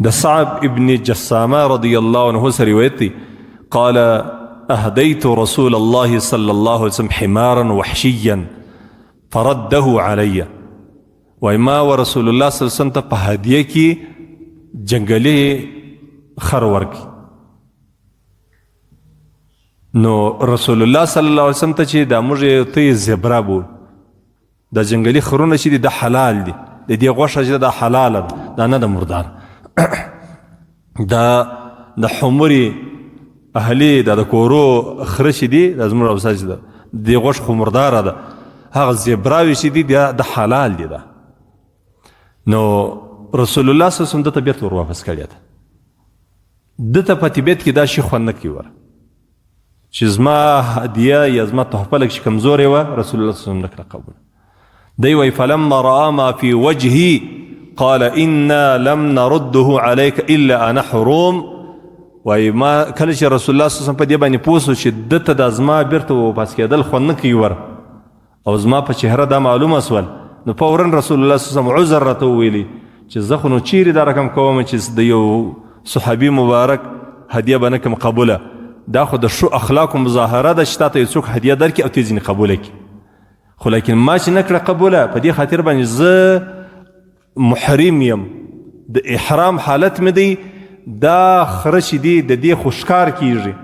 د صعب ابن جسامه رضی الله عنه سره روایت دی، قال اهديت رسول الله صلى الله عليه وسلم حمارا وحشيا فرده علي. وای ما و رسول الله صلی الله علیه وسلم ته په هدیه کې جنګلي خر ورکړي. نو رسول الله صلی الله علیه وسلم ته چې دا موږ ته زبره بول، دا جنګلي خرونه چې دي دا حلال دي، د دې غوښه چې دا حلاله ده، دا نه ده مردار. دا د حمري اهلي دا د کورو خره چې دي دا زموږ اوسه چې ده، د دې غوښه خو مرداره ده، هغه زبراوي چې دي دا د حلال دي ده. نو رسول الله صلی الله علیه وسلم ده ته بیرته ور واپس کړې ده. ده ته په طبیعت کې دا شی خوند نه کوي ور چې زما هدیه یا زما تحفه لږ چې کمزورې وه، رسول الله صلی الله علیه وسلم نه کړه قبول. دی وایي فلما رأى ما في وجهي قال إنا لم نرده عليك إلا أنا حروم. وایي ما کله چې رسول الله صلی الله علیه وسلم په دې باندې پوه سو چې ده ته دا زما بیرته واپس کېدل خوند نه کوي ور، او زما په چهره دا معلومه سول، نو فورا رسول الله صلی الله علیه وسلم عذر راته وویلي چې زه خو نو چیرې دا رقم کوم چې د یو صحابي مبارک هدیه به نه کوم قبوله، دا خو د ښو اخلاقو مظاهره ده چې تا ته یو څوک هدیه درکړي او ته یې ځینې قبوله کړي، خو لیکن ما چې نه کړه قبوله په دې خاطر باندې زه محرم یم، د احرام حالت مې دی، دا خره چې دی د دې خو ښکار کیږي،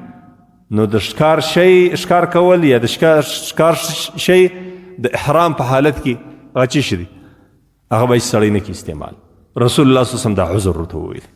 نو د ښکار شی ښکار کول یا د ښکار شی د احرام په حالت کې هغه څه شي دی، هغه به هیڅ سړی نه کړي استعمال. رسول الله صلی الله علیه وسلم دا عذر ورته وویل.